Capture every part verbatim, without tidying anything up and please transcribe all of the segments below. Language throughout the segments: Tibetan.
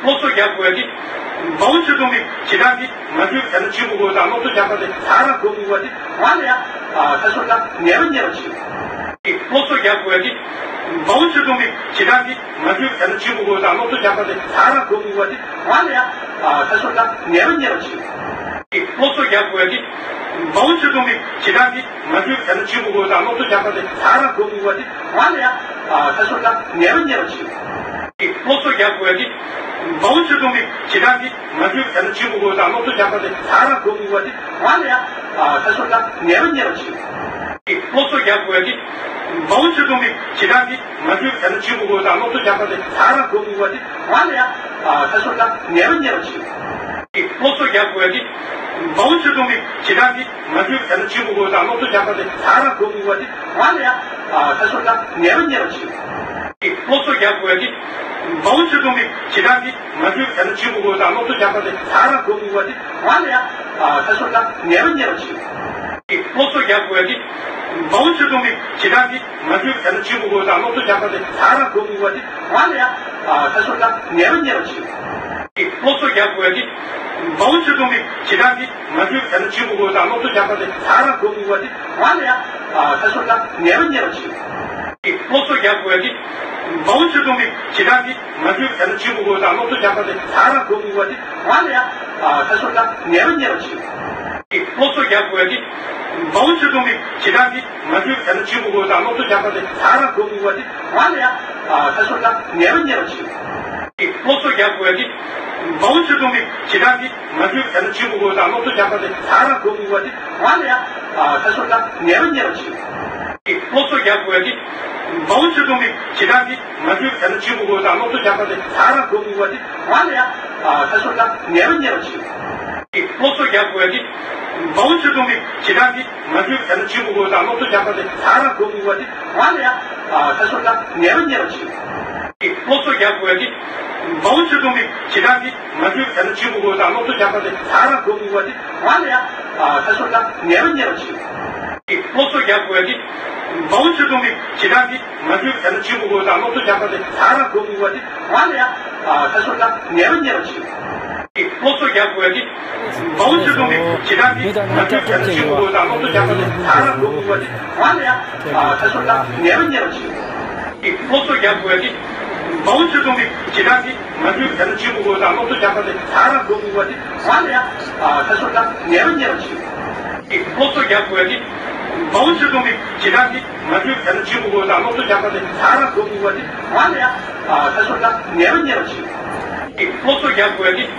སློབ་གསོ་རྒྱག་དགོས་པ་དེ། མ་འོངས་ཕྱོགས་གཏོང་གི་བྱེད་སྟངས་དེ་ང་ཚོས་ག་ཚོད་བྱེད་དགོས་དགོས་དང་སློབ་གསོ་རྒྱག་པ་དེ་ད་རང་དགོས་དགོས་པ་དེ་ང་ལ་ཡང་ད་ཚོད་ད་ཉེ་རང་ཉེ་རང་བྱེད། སློབ་གསོ་རྒྱག་དགོས་པ་དེ། མ་འོངས་ཕྱོགས་གཏོང་གི་བྱེད་སྟངས་དེ་ང་ཚོས་ག་ཚོད་བྱེད་དགོས་དགོས་དང་སློབ་གསོ་རྒྱག་པ་དེ་ད་རང་དགོས་དགོས་པ་དེ་ང་ལ་ཡང་ད་ཚོད་ད་ཉེ་རང་ཉེ་རང་བྱེད། སློབ་གསོ་རྒྱག་དགོས་པ་དེ། མ་འོངས་ཕྱོགས་གཏོང་གི་བྱེད་སྟངས་དེ་ང་ཚོས་ག་ཚོད་བྱེད་དགོས་དགོས་དང་སློབ་གསོ་རྒྱག་པ་དེ་ད་རང་དགོས་དགོས་པ་དེ་ང་ལ་ཡང་ད་ཚོད་ད་ཉེ་རང་ཉེ་རང་བྱེད། སློབ་གསོ་རྒྱག་དགོས་པ་དེ། མ་འོངས་ཕྱོགས་གཏོང་གི་བྱེད་སྟངས་དེ་ང་ཚོས་ག་ཚོད་བྱེད་དགོས་དགོས་དང་སློབ་གསོ་རྒྱག་པ་དེ་ད་རང་དགོས་དགོས་པ་དེ་ང་ལ་ཡང་ད་ཚོད་ད་ཉེ་རང་ཉེ་རང་བྱེད། སློབ་གསོ་རྒྱག་དགོས་པ་དེ། མ་འོངས་ཕྱོགས་གཏོང་གི་བྱེད་སྟངས་དེ་ང་ཚོས་ག་ཚོད་བྱེད་དགོས་དགོས་དང་སློབ་གསོ་རྒྱག་པ་དེ་ད་རང་དགོས་དགོས་པ་དེ་ང་ལ་ཡང་ད་ཚོད་ད་ཉེ་རང་ཉེ་རང་བྱེད། སློབ་གསོ་རྒྱག་དགོས་པ་དེ། མ་འོངས་ཕྱོགས་གཏོང་གི་བྱེད་སྟངས་དེ་ང་ཚོས་ག་ཚོད་བྱེད་དགོས་དགོས་དང་སློབ་གསོ་རྒྱག་པ་དེ་ད་རང་དགོས་དགོས་པ་དེ་ང་ལ་ཡང་ད་ཚོད་ད་ཉེ་རང་ཉེ་རང་བྱེད། སློབ་གསོ་རྒྱག་དགོས་པ་དེ། མ་འོངས་ཕྱོགས་གཏོང་གི་བྱེད་སྟངས་དེ་ང་ཚོས་ག་ཚོད་བྱེད་དགོས་དགོས་དང་སློབ་གསོ་རྒྱག་པ་དེ་ད་རང་དགོས་དགོས་པ་དེ་ང་ལ་ཡང་ད་ཚོད་ད་ཉེ་རང་ཉེ་རང་བྱེད། སློབ་གསོ་རྒྱག་དགོས་པ་དེ། མ་འོངས་ཕྱོགས་གཏོང་གི་བྱེད་སྟངས་དེ་ང་ཚོས་ག་ཚོད་བྱེད་དགོས་དགོས་དང་སློབ་གསོ་རྒྱག་པ་དེ་ད་རང་དགོས་དགོས་པ་དེ་ང་ལ་ཡང་ད་ཚོད་ད་ཉེ་རང་ཉེ་རང་བྱེད། སློབ་གསོ་རྒྱག་དགོས་པ་དེ། མ་འོངས་ཕྱོགས་གཏོང་གི་བྱེད་སྟངས་དེ་ང་ཚོས་ག་ཚོད་བྱེད་དགོས་དགོས་དང་སློབ་གསོ་རྒྱག་པ་དེ་ད་རང་དགོས་དགོས་པ་དེ་ང་ལ་ཡང་ད་ཚོད་ད་ཉེ་རང་ཉེ་རང་བྱེད། སློབ་གསོ་རྒྱག་དགོས་པ་དེ། མ་འོངས་ཕྱོགས་གཏོང་གི་བྱེད་སྟངས་དེ་ང་ཚོས་ག་ཚོད་བྱེད་དགོས་དགོས་དང་སློབ་གསོ་རྒྱག་པ་དེ་ད་རང་དགོས་དགོས་པ་དེ་ང་ལ་ཡང་ད་ཚོད་ད་ཉེ་རང་ཉེ་རང་བྱེད། སློབ་གསོ་རྒྱག་དགོས་པ་དེ། མ་འོངས་ཕྱོགས་གཏོང་གི་བྱེད་སྟངས་དེ་ང་ཚོས་ག་ཚོད་བྱེད་དགོས་དགོས་དང་སློབ་གསོ་རྒྱག་པ་དེ་ད་རང་དགོས་དགོས་པ་དེ་ང་ལ་ཡང་ད་ཚོད་ད་ཉེ་རང་ཉེ་རང་བྱེད། སློབ་གསོ་རྒྱག་དགོས་པ་དེ། མ་འོངས་ཕྱོགས་གཏོང་གི་བྱེད་སྟངས་དེ་ང་ཚོས་ག་ཚོད་བྱེད་དགོས་དགོས་དང་སློབ་གསོ་རྒྱག་པ་དེ་ད་རང་དགོས་དགོས་པ་དེ་ང་ལ་ཡང་ད་ཚོད་ད་ཉེ་རང་ཉེ་རང་བྱེད། སློབ་གསོ་རྒྱག་དགོས་པ་དེ། མ་འོངས་ཕྱོགས་གཏོང་གི་བྱེད་སྟངས་དེ་ང་ཚོས་ག་ཚོད་བྱེད་དགོས་དགོས་དང་སློབ་གསོ་རྒྱག་པ་དེ་ད་རང་དགོས་དགོས་པ་དེ་ང་ལ་ཡང་ད་ཚོད་ད་ཉེ་རང་ཉེ་རང་བྱེད། སློབ་གསོ་རྒྱག་དགོས་པ་དེ། མ་འོངས་ཕྱོགས་གཏོང་གི་བྱེད་སྟངས་དེ་ང་ཚོས་ག་ཚོད་བྱེད་དགོས་དགོས་དང་སློབ་གསོ་རྒྱག་པ་དེ་ད་རང་དགོས་དགོས་པ་དེ་ང་ལ་ཡང་ད་ཚོད་ད་ཉེ་རང་ཉེ་རང་བྱེད། སློབ་གསོ་རྒྱག་དགོས་པ་དེ། མ་འོངས་ཕྱོགས་གཏོང་གི་བྱེད་སྟངས་དེ་ང་ཚོས་ག་ཚོད་བྱེད་དགོས་དགོས་དང་སློབ་གསོ་རྒྱག་པ་དེ་ད་རང་དགོས་དགོས་པ་དེ་ང་ལ་ཡང་ད་ཚོད་ད་ཉེ་རང་ཉེ་རང་བྱེད། སློབ་གསོ་རྒྱག་དགོས་པ་དེ། མ་འོངས་ཕྱོགས་གཏོང་གི་བྱེད་སྟངས་དེ་ང་ཚོས་ག་ཚོད་བྱེད་དགོས་དགོས་དང་སློབ་གསོ་རྒྱག་པ་དེ་ད་རང་དགོས་དགོས་པ་དེ་ང་ལ་ཡང་ད་ཚོད་ད་ཉེ་རང་ཉེ་རང་བྱེད། སློབ་གསོ་རྒྱག་དགོས་པ་དེ། མ་འོངས་ཕྱོགས་གཏོང་གི་བྱེད་སྟངས་དེ་ང་ཚོས་ག་ཚོད་བྱེད་དགོས་དགོས་དང་སློབ་གསོ་རྒྱག་པ་དེ་ད་རང་དགོས་དགོས་པ་དེ་ང་ལ་ཡང་ད་ཚོད་ད་ཉེ་རང་ཉེ་རང་བྱེད། སློབ་གསོ་རྒྱག་དགོས་པ་དེ། མ་འོངས་ཕྱོགས་གཏོང་གི་བྱེད་སྟངས་དེ་ང་ཚོས་ག་ཚོད་བྱེད་དགོས་དགོས་དང་སློབ་གསོ་རྒྱག་པ་དེ་ད་རང་དགོས་དགོས་པ་དེ་ང་ལ་ཡང་ད་ཚོད་ད་ཉེ་རང་ཉེ་རང་བྱེད། སློབ་གསོ་རྒྱག་དགོས་པ་དེ། མ་འོངས་ཕྱོགས་གཏོང་གི་བྱེད་སྟངས་དེ་ང་ཚོས་ག་ཚོད་བྱེད་དགོས་དགོས་དང་སློབ་གསོ་རྒྱག་པ་དེ་ད་རང་དགོས་དགོས་པ་དེ་ང་ལ་ཡང་ད་ཚོད་ད་ཉེ་རང་ཉེ་རང་བྱེད། སློབ་གསོ་རྒྱག་དགོས་པ་དེ།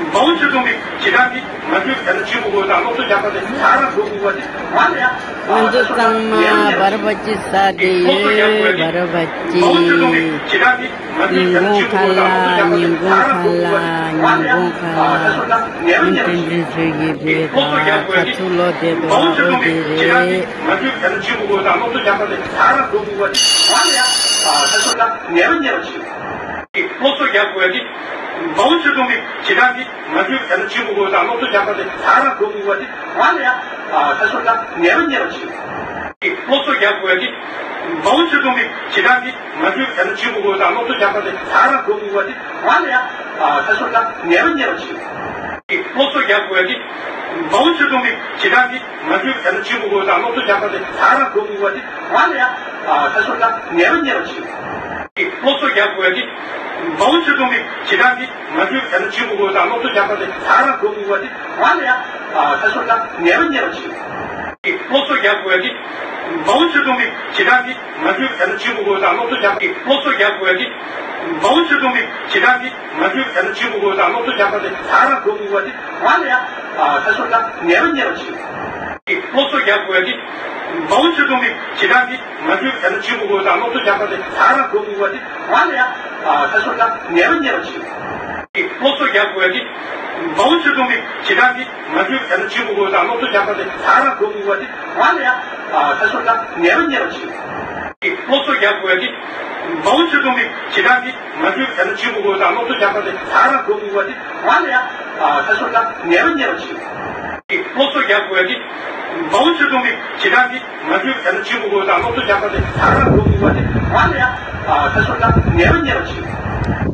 མ་འོངས་ཕྱོགས་གཏོང་གི་བྱེད་སྟངས་དེ་ང་ཚོས་ག་ཚོད་བྱེད་དགོས་དགོས་དང་སློབ་གསོ་རྒྱག་པ་དེ་ད་རང་དགོས་དགོས་པ་དེ་ང་ལ་ཡང་ང་ཚོ་ཚང་མ་བར་བ་ཅི་ས་དེ་ཡོད་བར་བ་ཅི། ཉིན་གུང་ཁ་ལ་ཉིན་གུང་ཁ་ལ་ཉིན་གུང་ཁ་ལ་ཨ་ནི་བསྟན་འཛིན་ཆོས་ཀྱི་བུས་དང་ཁ་ཚུ་ལོ་དེ་དོ་ཨོ་དེ་རེད། སློབ་གསོ་རྒྱག་དགོས་པ་དེ། མ་འོངས་ཕྱོགས་གཏོང་གི་བྱེད་སྟངས་དེ་ང་ཚོས་ག་ཚོད་བྱེད་དགོས་དགོས་དང་སློབ་གསོ་རྒྱག་པ་དེ་ད་རང་དགོས་དགོས་པ་དེ་ང་ལ་ཡང་ད་ཚོད་ད་ཉེ་རང་ཉེ་རང་བྱེད། སློབ་གསོ་རྒྱག་དགོས་པ་དེ། མ་འོངས་ཕྱོགས་གཏོང་གི་བྱེད་སྟངས་དེ་ང་ཚོས་ག་ཚོད་བྱེད་དགོས་དགོས་དང་སློབ་གསོ་རྒྱག་པ་དེ་ད་རང་དགོས་དགོས་པ་དེ་ང་ལ་ཡང་ད་ཚོད་ད་ཉེ་རང་ཉེ་རང་བྱེད། སློབ་གསོ་རྒྱག་དགོས་པ་དེ། མ་འོངས་ཕྱོགས་གཏོང་གི་བྱེད་སྟངས་དེ་ང་ཚོས་ག་ཚོད་བྱེད་དགོས་དགོས་དང་སློབ་གསོ་རྒྱག་པ་དེ་ད་རང་དགོས་དགོས་པ་དེ་ང་ལ་ཡང་ད་ཚོད་ད་ཉེ་རང་ཉེ་རང་བྱེད། སློབ་གསོ་རྒྱག་དགོས་པ་དེ། མ་འོངས་ཕྱོགས་གཏོང་གི་བྱེད་སྟངས་དེ་ང་ཚོས་ག་ཚོད་བྱེད་དགོས་དགོས་དང་སློབ་གསོ་རྒྱག་པ་དེ་ད་རང་དགོས་དགོས་པ་དེ་ང་ལ་ཡང་ད་ཚོད་ད་ཉེ་རང་ཉེ་རང་བྱེད། སློབ་གསོ་རྒྱག་དགོས་པ་དེ། མ་འོངས་ཕྱོགས་གཏོང་གི་བྱེད་སྟངས་དེ་ང་ཚོས་ག་ཚོད་བྱེད་དགོས་དགོས་དང་སློབ་གསོ་རྒྱག་པ་དེ་ད་རང་དགོས་དགོས་པ་དེ་ང་ལ་ཡང་ད་ཚོད་ད་ཉེ་རང་ཉེ་རང་བྱེད། སློབ་གསོ་རྒྱག་དགོས་པ་དེ། མ་འོངས་ཕྱོགས་གཏོང་གི་བྱེད་སྟངས་དེ་ང་ཚོས་ག་ཚོད་བྱེད་དགོས་དགོས་དང་སློབ་གསོ་རྒྱག་པ་དེ་སློབ་གསོ་རྒྱག་དགོས་པ་དེ། མ་འོངས་ཕྱོགས་གཏོང་གི་བྱེད་སྟངས་དེ་ང་ཚོས་ག་ཚོད་བྱེད་དགོས་དགོས་དང་སློབ་གསོ་རྒྱག་པ་དེ་ད་རང་དགོས་དགོས་པ་དེ་ང་ལ་ཡང་ད་ཚོད་ད་ཉེ་རང་ཉེ་རང་བྱེད། སློབ་གསོ་རྒྱག་དགོས་པ་དེ། མ་འོངས་ཕྱོགས་གཏོང་གི་བྱེད་སྟངས་དེ་ང་ཚོས་ག་ཚོད་བྱེད་དགོས་དགོས་དང་སློབ་གསོ་རྒྱག་པ་དེ་ད་རང་དགོས་དགོས་པ་དེ་ང་ལ་ཡང་ད་ཚོད་ད་ཉེ་རང་ཉེ་རང་བྱེད། སློབ་གསོ་རྒྱག་དགོས་པ་དེ། མ་འོངས་ཕྱོགས་གཏོང་གི་བྱེད་སྟངས་དེ་ང་ཚོས་ག་ཚོད་བྱེད་དགོས་དགོས་དང་སློབ་གསོ་རྒྱག་པ་དེ་ད་རང་དགོས་དགོས་པ་དེ་ང་ལ་ཡང་ད་ཚོད་ད་ཉེ་རང་ཉེ་རང་བྱེད། སློབ་གསོ་རྒྱག་དགོས་པ་དེ། མ་འོངས་ཕྱོགས་གཏོང་གི་བྱེད་སྟངས་དེ་ང་ཚོས་ག་ཚོད་བྱེད་དགོས་དགོས་དང་སློབ་གསོ་རྒྱག་པ་དེ་ད་རང་དགོས་དགོས་པ་དེ་ང་ལ་ཡང་ད་ཚོད་ད་ཉེ་རང་ཉེ་རང་བྱེད། སློབ་གསོ་རྒྱག་དགོས་པ་དེ། མ་འོངས་ཕྱོགས་གཏོང་གི་བྱེད་སྟངས་དེ་ང་ཚོས་ག་ཚོད་བྱེད་དགོས་དགོས་དང་སློབ་གསོ་རྒྱག་པ་དེ་ད་རང་དགོས་དགོས་པ་དེ་ང་ལ་ཡང་ད་ཚོད་ད་ཉེ་རང་ཉེ་རང་བྱེད།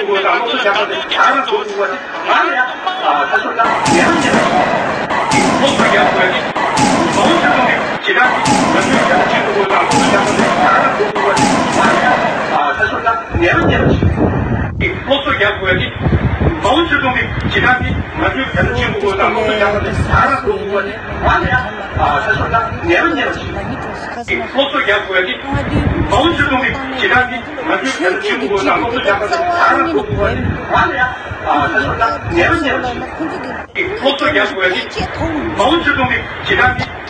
སློབ་གསོ་རྒྱག་དགོས་ཏེ། མའོ་ཙེ་ཏུང་གི་བྱེད་སྟངས་འདི་ང་ཚོས་བདེན་པ་ཆེན་པོ་དགོས་དང་། སློབ་གསོ་རྒྱག་དགོས་ཏེ། ང་རང་སློབ་གསོ་རྒྱག་དགོས་ཏེ། མའོ་ཙེ་ཏུང་གི་བྱེད་སྟངས་འདི་ང་ཚོས་བདེན་པ་ཆེན་པོ་དགོས་དང་། སློབ་གསོ་རྒྱག་དགོས་ཏེ། ང་རང་སློབ་གསོ་རྒྱག་དགོས་ཏེ། མའོ་ཙེ་ཏུང་གི་བྱེད་སྟངས་འདི།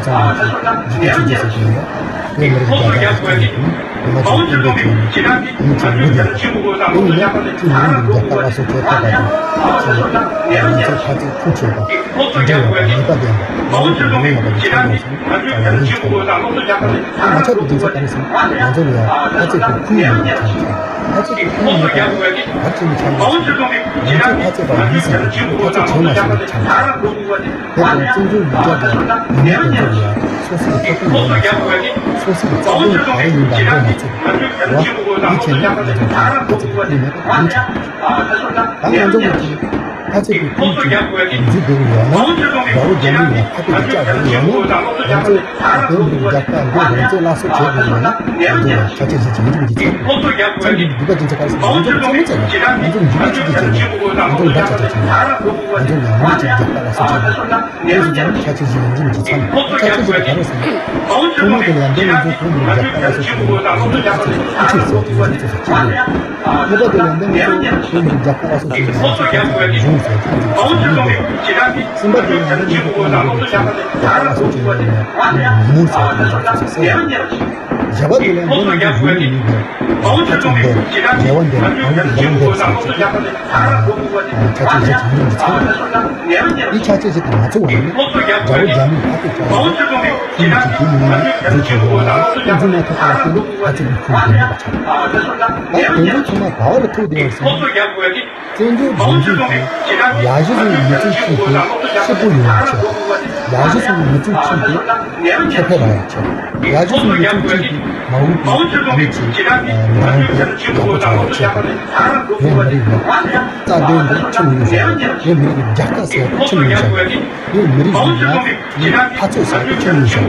ཚང་མ་གི་འཇིགས་སྐུལ་ཆེན་པོ་ཟེར་གྱི་ཡིན་པ། བོད་མི་རིགས་རྒྱལ་ཁབ་ཀྱི་སྐད་ཡིག་དང་། ཉི་མ་ཚོ་སྟོན་པའི་གི་ཡིན་གྱི་མི་འདུག་ད། དེ་ཡིན་ན་ཅི་མི་རིགས་འདི་རྒྱལ་ཁབ་སླར་གསོ་བྱེད་ཐུབ་པ་དང་། ཅི་ང་ཚོ་ཕ་ཚིག་ཁུངས་ཆོད་པ། དེ་འདྲ་ཡོད་པ། ནུས་པ་ལྡན་པ། མ་འོངས་ཀྱི་མི་ངོ་ཡོང་བ་གི་ཆ་ནས་སོང་ཙང་ཡང་ཡིན་ཆོག་གི་རེད། ད་མ་ཆགས་པའི་རྒྱུ་མཚན་ག་རེ་ཟེར་ན། ང་ཚོ་ལ་ཡང་ཕ་ཚིག་གི་ཁུངས་མེད་པའི་ཆ་ནས། ཕ་ཚིག་གི་ཁུངས་མེད་པ་ག་རེ་བྱས་ནས་ཆགས་ཡོད་ཟེར་ན། ང་ཚོ་ཕ་ཚིག་པ་ཡིན་ཟེར་གྱི་ཕ་ཚིག་བྱེད་མ་ཤེས་པའི་ཆ་ནས། དེ་དང་བཙན་བྱོལ་ཡུལ་གྲུ་དང་མི་མང་དེ་ཚོ་ལ་ཡང་སོ་སོའི་རྩ་དོན་ཡོད་མ་ཚད། སོ་སོའི་རྩ་དོན་ག་རེ་ཡིན་པ་འགོ་མ་ཚུགས་པ། འདི་བྱས་ན་ང་ཚོ་ཕ་ཚིག་གི་ཁུངས་མེད་པ་ག་རེ་ཆགས་ཡོད། ད་ང་ཚོ་གི་དེ། ཁ་ཆེ་གི་ཁུལ་གྱི་འཛུལ་དགོས་ཀྱི་ཡོད་ན། དགྲ་བོ་རྒྱ་མི་ལ་ཁ་གཏད་དུ་བཅག་དགོས་ཀྱི་ཡོད་ན། ང་ཚོས་བོད་མི་རིགས་རྒྱལ་ཁབ་འདི་རང་བཙན་སླར་གསོ་བྱེད་དགོས་ཀྱི་ཡོད་ན། ང་ཚོ་ལ་ཁྱད་ཆོས་གཞི་གཅིག་མི་འགྲིག་གི་ཚད་ཚང་གི་འདུག་པ་ཅན་ཚོ་ག་རེ་ཟེར་ན། ང་ཚོ་རྩེད་མོ་རྩེ་ན། ང་ཚོ་འཇིགས་པའི་ཆུ་ཚོད་བྱེད་ན། ང་ཚོ་འདྲ་ཆ་ཆ་བྱེད་ན། ང་ཚོ་ཡང་མི་རིགས་གཅིག་རྒྱལ་ཁབ་སླར་གསོ་བྱེད་དགོས། དེ་སུ་ཙམ་ཁྱད་ཆོས་གཞི་མི་འགྲིག་གི་ཚད་ཁྱད་ཆོས་གཞི་ག་རེ་ཟེར་ན། ཐོག་མ་དེ་ལ་ཡང་འདི་ང་ཚོ་བོད་མི་རིགས་རྒྱལ་ཁབ་སླར་གསོ་བྱེད་དགོས། ང་ཚོ་ཁ་ཆེ་ཁུལ་ཆེ་ཟེར་བ་དེ་ང་ཚོ་ཚོ་ས་ཆེ་དགོས། གཉིས་པ་དེ་ལ་འདི་ང་ཚོ་བོད་མི་རིགས་རྒྱལ་ཁབ་སླར་གསོ་བྱེད་ཀྱི་ང་ཚོ་སྐད་ཆ་གི་གཞུང་ཟེར་གྱི་ང་ཚོ་ཚོ་ས་མི་དགོས། གསུམ་པ་དེ་ལ་འདི་ང་ཚོ་བོད་མི་རིགས་རྒྱལ་ཁབ་སླར་གསོ་བྱེད་ཀྱི་ང་ཚོ་མི་ཟེར་གྱི་ང་ཚོ་ཚོ་ས་སེ་ཡ། བཞི་པ་དེ་ལ་འདི་ང་ཚོ་བོད་མི་རིགས་ཀྱི་ཁ་ཆེ་འདིར་འབྲེལ་བ་འདིར་གང་གི་འབྲེལ་བ་འདིར་ཟེར་གྱི། ཁྱད་ཆོས་བཞི་དེ་ཡིན་གྱི་ཚང་། འདི་ཁྱད་ཆོས་བཞི་དེ་མ་ཚང་བ་ཡིན་ན། དགྲ་བོ་རྒྱ་མིས་ཁ་གཏད་བཅག་ཡོད། ཁྱིམ་གྱི་དེ་མིན་ན་འཛུལ་ཆོག་གི་ཡོད་ལ། འཛུལ་མ་ཐུབ་པ་ལ་བརྟེན་ནས་ཁ་ཆེ་གི་ཁུལ་དུ་མེད་པ་ཆགས། ད་དེ་ཚོ་ཚང་མ་ག་བ་ལ་ཐུག་བསྡད་ཡོད་ཟེར་ན། བཙན་བྱོལ་སྒྲིག་འཛུགས་ཀྱི་ཡར་གཞི་བཟུང་བའི་མི་ཚོགས་གཅིག་དེ་སྐྱིད་པོ་ཡོང་ཡག་ཆེད་དུ། ཡར་གཞི་བཟུང་བའི་མི་ཚོགས་གཅིག་དེ་ཁེ་ཕན་རག་ཡག་ཆེད་དུ། ཡར་གཞི་བཟུང་བའི་མི་ཚོགས་གཅིག་དེ་མ་འོངས་པའི་ཨ་ནི་ཅིག་མི་རང་དེ་ཡག་པོ་ཆགས་ཡག་ཆེད་དུ། བོད་མི་རིགས་ལ་རྩ་དོན་དེ་ཁྱོན་ནས་བཞག་བོད་མི་རིགས་ཀྱི་རྒྱལ་ཁབ་ཟེར་བ་དེ་ཁྱོན་ནས་བཞག་བོད་མི་རིགས་ཀྱི་ཡང་ནི་འཐབ་རྩོད་ཟེར་བ་དེ་ཁྱོན་ནས་བཞག་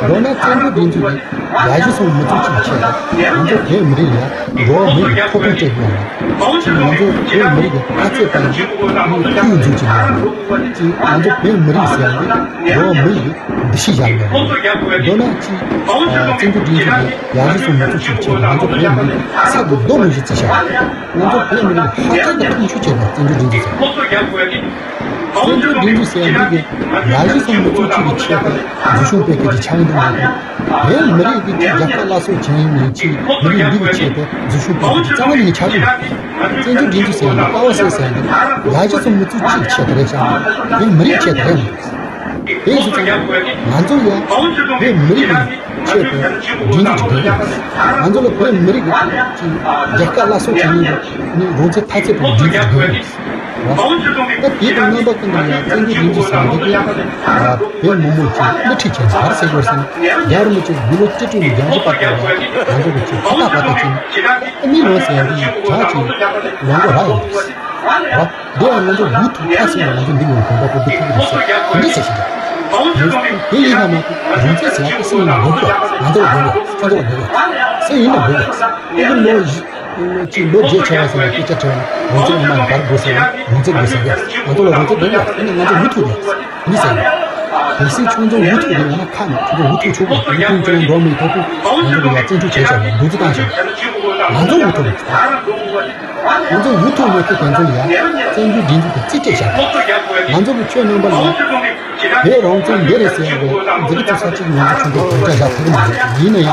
མདོར་ན་བཙན་བྱོལ་སྒྲིག་འཛུགས་ཀྱི་ཡར་གཞི་བཟུང་མི་ཚོགས་གཅིག་གི་ཆེད་དུ་ང་ཚོ་བོད་མི་རིགས་ལ་འགྲོ་བ་མིའི་ཐོབ་ཐང་སྤྲད་དགོས་ལ། ང་ཚོ་བོད་མི་རིགས་ཀྱི་འཐབ་རྩོད་དང་ནི་ཐུགས་འཛུགས་ཀྱི་ལ། ཅིག་ང་ཚོ་བོད་མི་རིགས་ཟེར་ཡག་འདི་འགྲོ་བ་མི་ཡི་འདུ་ཤེས་བཞག་ཡོད་རེད། མདོར་ན་ཅིག་བཙན་བྱོལ་སྒྲིག་འཛུགས་ཀྱི་ཡར་གཞི་བཟུང་མི་ཚོགས་གཅིག་གི་ཆེད་དུ་ང་ཚོ་བོད་མི་རིགས་ས་དང་རྡོ་མི་བཞི་བརྩིས་བཞག་ང་ཚོ་བོད་མི་རིགས་ཧ་ཅང་གི་མཐོང་ཆུང་བྱས་པའི་བཙན་བྱོལ་སྒྲིག་འཛུགས་ཟེར། བཙན་བྱོལ་སྒྲིག་འཛུགས་ཟེར་ཡག་འདི་གི་ཡར་གཞི་བཟུང་མི་ཚོགས་གཅིག་གི་ཆེད་དུ་འཛུལ་ཞུགས་སྤེལ་མཁན་གྱི་ཆགས་འདུག་མ་གཏོགས། བོད་མི་རིགས་ཀྱི་རྒྱལ་ཁབ་སླར་གསོ་བྱེད་མཁན་ཅིག་མི་རིགས་འདི་གི་ཆེད་དུ་འཛུལ་ཞུགས་སྤེལ་མཁན་གྱི་རྩ་བ་ནས་ཆགས་ཀྱི་མེད། བཙན་བྱོལ་སྒྲིག་འཛུགས་ཟེར་ཡག་འདི་ཀ་བ་སེ་ཟེར་ཡག་འདི་ཡར་གཞི་བཟུང་མི་ཚོགས་གཅིག་གི་ཆེད་དུ་རེད་ཤག་བོད་མི་རིགས་ཆེད་དུ་རེད་མ་རེད། དེ་སོང་ཙང་ང་ཚོ་ཡང་བོད་མི་རིགས་ཀྱི་ཆེད་དུ་སྒྲིག་འཛུགས་ཀྱི་དགོས་ཀྱི་ཡོད། ང་ཚོ་ལ་བོད་མི་རིགས་ཀྱི་རྒྱལ་ཁབ་སླར་གསོ་བྱེད་མཁན་ནི་རང་བཙན་འཐབ་རྩོད་པའི་སྒྲིག་འཛུགས་ཀྱི་དགོས་ཀྱི་ཡོད། ད་དེ་དང་རྣམ་པ་ཀུན་ཏུ་ཡང་བཙན་བྱོལ་སྒྲིག་འཛུགས་ཟེར་འདི་གི་བོད་མི་མང་གི་སྣེ་ཁྲིད་བྱས་ནས་ག་རེ་ཟེར་དགོས་ཟེར་ན། རྒྱལ་བ་རིན་པོ་ཆེ་དགུང་ལོ་བཅུ་དྲུག་ནས་བརྒྱད་ཅུ་བར་དུ་ལ་ང་ཚོ་གི་ཆེད་ཕ་ཏག་ཕ་ཏག་བྱས་ནས་ཨ་མི་ལོ་ཟེར་འདི་གྲགས་ཀྱི་ལོ་མགོ་རག་ཡོད་རེད། འདི་ཡང་ང་ཚོ་མུ་མཐུད་མཐའ་གསུམ་ལ་ང་ཚོ་འདི་ངོ་གོམ་པ་སྤོ་འདི་ཐུག་གི་རེད་ཟེར་འདི་ཟེར་བཞིན་འདུག་དེ་ཡིན་ན་མ་གཏོགས་རང་བཙན་ཟེར་ཡག་གི་སུ་ཡིན་ན་དགོས་ཀྱི་ང་ཚོ་ལ་དགོས་ཀྱི་ཁྱོད་ཚོ་ལ་དགོས་ཀྱི་སུ་ཡིན་ན་དགོས་ཀྱི་ཨ་ནི་ལོ་བཞི་ཅིག་ལོ་བརྒྱད་ཆགས་པ་ཟེར་ཡག་སྐད་ཆ་དྲི་བ་ནི་རང་བཙན་ཨ་མ་ལ་བར་དགོས་ཟེར་ཡག་རང་བཙན་དགོས་ཟེར་ཡག་ང་ཚོ་ལ་རང་བཙན་དགོས་ཀྱི་ཨ་ནི་ང་ཚོ་མུ་མཐུད་ནས་མི་ཟེར་ཡག་གལ་སྲིད་ཁྱོད་ཚོ་མུ་མཐུད་ནས་ཡོད་ན་ཁ་ནས་ཁྱོད་ཚོ་མུ་མཐུད་ཆོག་གི་ཡིན་ཁྱོད་ཚོ་འགྲོ་མི་ཐོག་ཏུ་ང་ཚོ་ལ་ཡ་བཙན་འཕྲོག་བྱས་བཞག་ཡག་འདུག་རྩིས་བཏང་བཞག་ང་ཚོ་མུ་མཐུད་ནས། ང་ཚོ་འུ་ཐུག་མེད་མཁན་དེ་ཚོ་ལ་ཡང་བཙན་བྱོལ་སྒྲིག་འཛུགས་ཀྱི་རྩིས་སྤྲད་བཞག་ང་ཚོ་གི་ཁྱོད་རྣམ་པ་ལ་ཡང་བོད་རང་བཙན་འདི་རེད་ཟེར་ཡག་གི་འཛིན་གྲྭ་ཚོགས་ས་གཅིག་ང་ཚོ་ཁྱོད་ཚོ་དམ་བཅའ་བཞག་ཐུབ་ཀྱི་མ་རེད། ཡིན་ན་ཡང་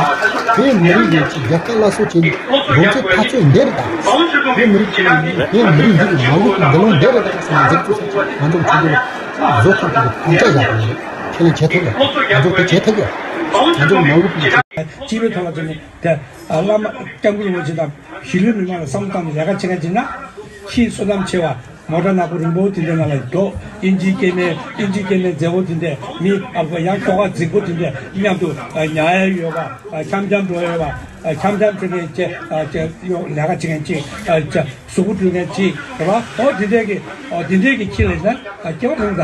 བོད་མི་རིགས་ཀྱི་རྒྱལ་ཁབ་སླར་གསོ་བྱས་ནས་རང་བཙན་འཐབ་རྩོད་འདི་རེད་ད། བོད་མི་རིགས་ཀྱི་བོད་མི་རིགས་འདི་གི་མ་འོངས་ཀྱི་འདི་ལོ་འདི་རེད་ད་ཟེར་ནས་འཛིན་གྲྭ་ཚོགས་ས་གཅིག་ང་ཚོ་ཁྱོད་ཚོ་ལ་བཟོ་ཐུབ་ཐུབ་ཀྱི་དམ་བཅའ་བཞག་པ་རེད། ཁས་ལེན་བྱེད་ཐུབ་ཡོད། ང་ཚོ་དེ་བྱེད་ཐུབ་ཡོད། ང་ཚོ་མ་འོངས་པའི་སྤྱི་པའི་ཐོག་ལ་བྱས་ནས་དེ་བླ་མ་སྐྱབས་མགོན་རིན་པོ་ཆེ་དང་། གཞིས་ལུས་མི་མང་ལ་བསམ་བློ་བཏང་ནས་ལས་ཀ་བྱེད་མཁན་ཅིག་ན། ཕྱིའི་བསོད་ནམས་ཆེ་བ། མོ་ཊ་ནག་པོ་རིང་པོ་དེ་འདྲའི་ནང་ལ་འགྲོ། ཨིན་ཇིའི་སྐྱེ་དམན། ཨིན་ཇིའི་སྐྱེ་དམན་མཛེས་པོ་དེ་འདྲས་མི་ཨ་ཁུ་ཡང་ཁྱོ་ག་རྫིག་པོ་དེ་འདྲས་མཉམ་དུ་ཉལ་ཡ་ཡོད་པ། འཆམ་འཆམ་འགྲོ་ཡ་ཡོད་པ། འཆམ་འཆམ་འགྲོ་མཁན་ཅིག་ལས་ཀ་བྱེད་མཁན་ཅིག་གཟུགས་པོ་འགྲུལ་མཁན་ཅིག་རེད་པ། ཨོ་དེ་འདྲས་ཀྱི་ཨོ་དེ་འདྲས་ཀྱི་ཁྱི་ལ་ན་སྐྱེ་བ་རིང་ད།